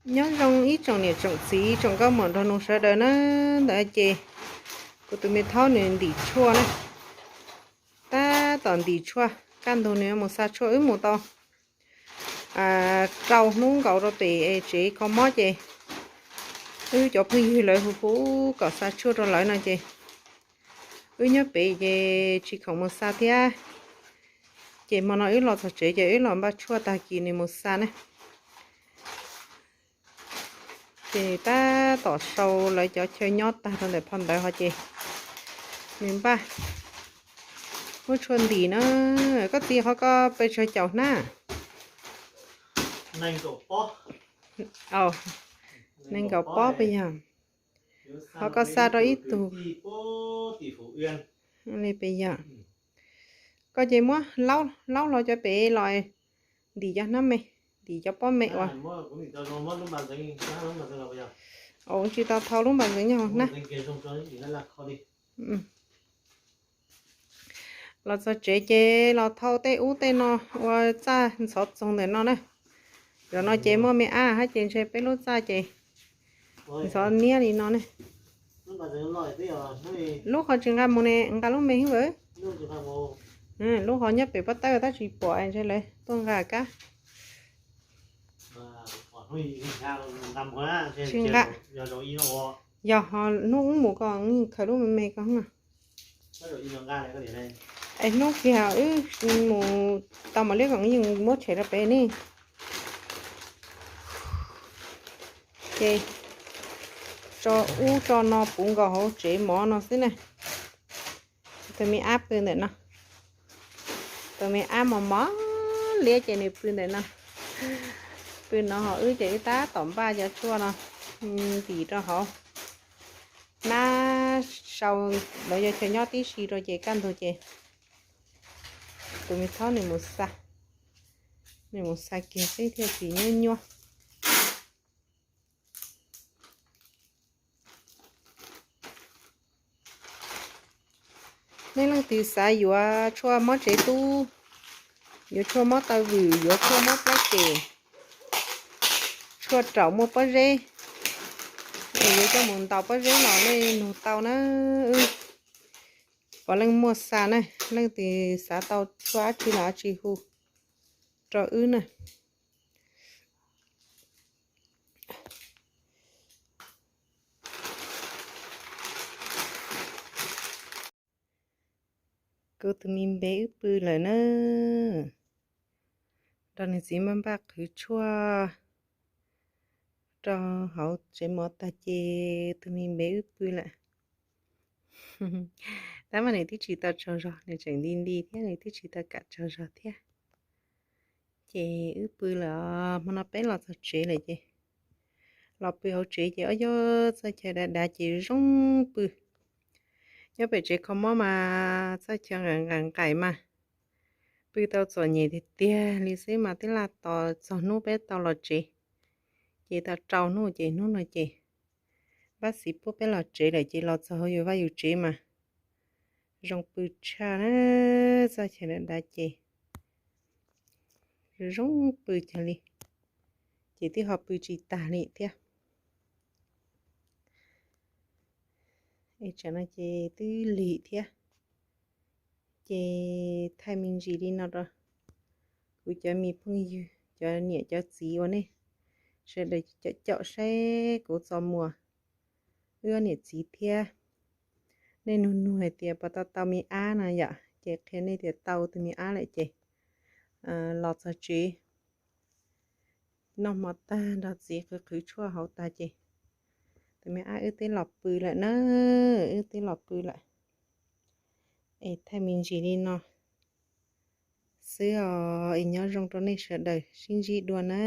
Nyob zoo ib tsoom niam tsoom txiv tsoom nkauj muam nraug nus sawv daws na. Ntawm ces kuv tus me thaub nws ntim tshuaj na, tab tom ntim tshuaj, kaj ntug nws mus xa tshuaj, wb mus tau rau hnub nkaus rau pem tsev kho mob ces wb cov phooj ywg lawv hu hu kom xa tshuaj rau lawv no ces wb nyob pem ces tsis khoom mus xa thiab. Ces hmo no wb los txog tsev ces wb los npaj tshuaj tag kis nws mus xa ne. Ces tab tom sau lawv cov chaw nyob tag rau ntawm phau ntawv ho ces nws npaj muab tshuaj ntim na. Koj txiv, qhov ko pes tsawg caum hnab? Nees nkaum pob pes yog. Qhov ko xa rau ib tug li pes yog. Koj ces muab laub hlo cov pem los ntim cov hnab me, ntim cov pob me uas. Tsis tau thau lub npas ntxeev nyob hauv hnab. Los txog tsev ces los thau tej ub tej no ua txaj ntxhov txoog ntawm no na. Zaum no ces muaj me ab hab ces ntshe peb lub txaj ces ntxhov niab li no ne. Lub qhov tsis nqa mus ne, nqa lub me xwb. Lub qhov nyob pem pob tawb tab tsis pom ntshe lawv tuaj nqa kab. Tsis nqa. Yog hnub ub mus ko khaws lub me me ko. Es hnub kiag wb mus tau mam li koom yeej muab tshem rau pem ne. Ces tso ub tso no puv nkaus hauv tsev mov no xwb na. Tus me ab pw ntawm no. Tus me ab mos mos liab ces nws pw ntawm no. Pw no ho wb ces wb tab tom npaj cov tshuaj no ntim rau hauv hnab sau lawv cov chaw nyob tib si rau ces kaj ntug ces tus me thaub nws mus xa, nws mus xa kiag xwb thiaj tsis nyuab nyuab. Nej leej twg xav yuav tshuaj mob tsev tub, yuav tshuaj mob taw vwm, yuav tshuaj mob plab ces, tshuaj raum muaj pob zeb, es yuav coj mus ntaus pob zeb los nej nug tau na. Puav leej muaj xa na, leej twg xav tau tshuaj dab tsi los dab tsi hu rau wb na. Kuv tus me npe wb pw lawm na. Nrog nws txiv npaj npaj qhwv tshuaj rau hauv tsev mov tag ces tus me npe wb pw lawm. Tab mas nws twb tsis tau tsaug zog, nws tseem nti nti thiab, nws twb tsis tau kam tsaug zog thiab. Ces wb pw lawm, hmo no peb los txog tsev lawm ces los pw hauv tsev ces ob yog txoj chaw dav dav ces zoo pw. Nyob pem tsev kho mob mas txoj chaw nqaim nqaim nqaim mas pw tau txom nyem tiag tiag li xwb mas tib laj tos txog hnub peb tau los tsev. Ces tau rau hnub ces hnub no ces npab xiv pub peb los tsev lawm ces los txog hauv yus vaj yus tsev mas zoo pw tshaj na, txoj chaw dav dav ces zoo pw kawg li, ces twb ho pw tsis tag li thiab. Es tsam no ces twb lig thiab, ces thaij me ntsis li no rau kuv cov me phooj ywg, cov niam cov txiv uas nej sawv daws caum caum saib kuv txos muag wb ob niam txiv thiab. Nej nug nug hais tias puas tau tau me ab no yom, ces qhia nej tias tau tus me ab lawm ces los txog tsev noj hmo tag nrog txiv qhwv qhwv tshuaj hauv tag ces tus me ab wb twb los pw lawm na, wb twb los pw lawm. Es thaij me ntsis li no xwb os, es nyob zoo rau nej sawv daws, sib ntsib dua na.